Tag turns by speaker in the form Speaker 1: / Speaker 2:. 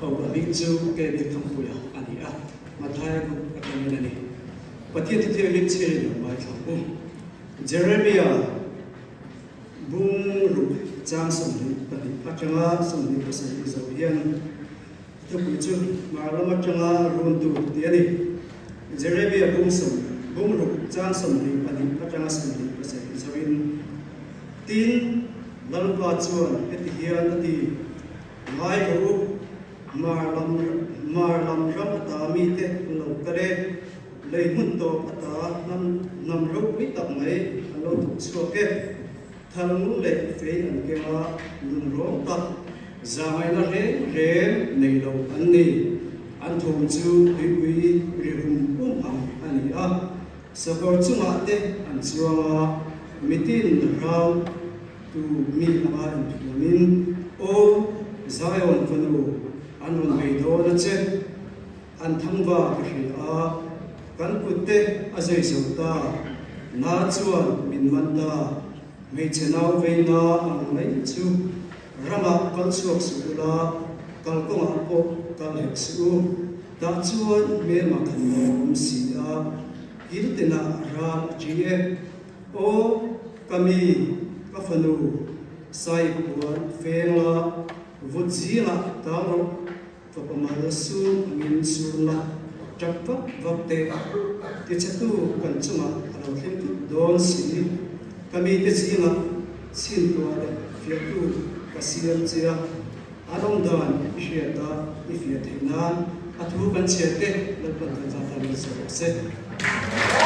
Speaker 1: Aw a hming chu KB Thangpuia a ni a, Mathaia group atangin a ni. Pathian thu thianghlim chhiarin lo ngaithla ang u. Jeremia bung ruk chang 22 atanga 27 zo hian thupui chu hmar lam atanga runtu tih a ni. Jeremia bung sawm bung ruk chang 22 atanga 27 zoin tin Lalpa chuan heti hian a ti. Ngai rawh u, Hmar lam Hmar lam ram ata mite an lo kal e, lei hmun tawp ata hnam hnam ropui tak mai an lo thawk chhuak e. Thal ngun leh fei an keng a, nun rawng tak, zahngaihna reng reng nei lo an ni. An thawm chu tuipui ri hum hum ang a ni a, sakawr chungah te an chuang a, mitin rau Tu mi anga inthuamin, Aw Zion fanu, an rawn bei dawn a che, an thangva ka hria a, kan kutte a zai zo ta, na chuan min man ta, hmeichhe nau veina ang mai chu ramah kal chhuak suh ula, kalkawngah pawh kal hek suh u, tah chuan hmelma khan lo awm si a, kil tinah ral a ṭi e. Aw ka mi, ka fanu, sai puan feng la, vut zingah tang rawh, fapa mal sur angin sur la, tap vak vak teh, tichhetu kan chungah a lo thleng thut dawn si, ka mite zingah chhintuah leh fiahtu ka siam che a, an awm dan i hriat a, i fiah theih nan a thu kan chhiar te Lalpan kan zat tan min sawi rawh se.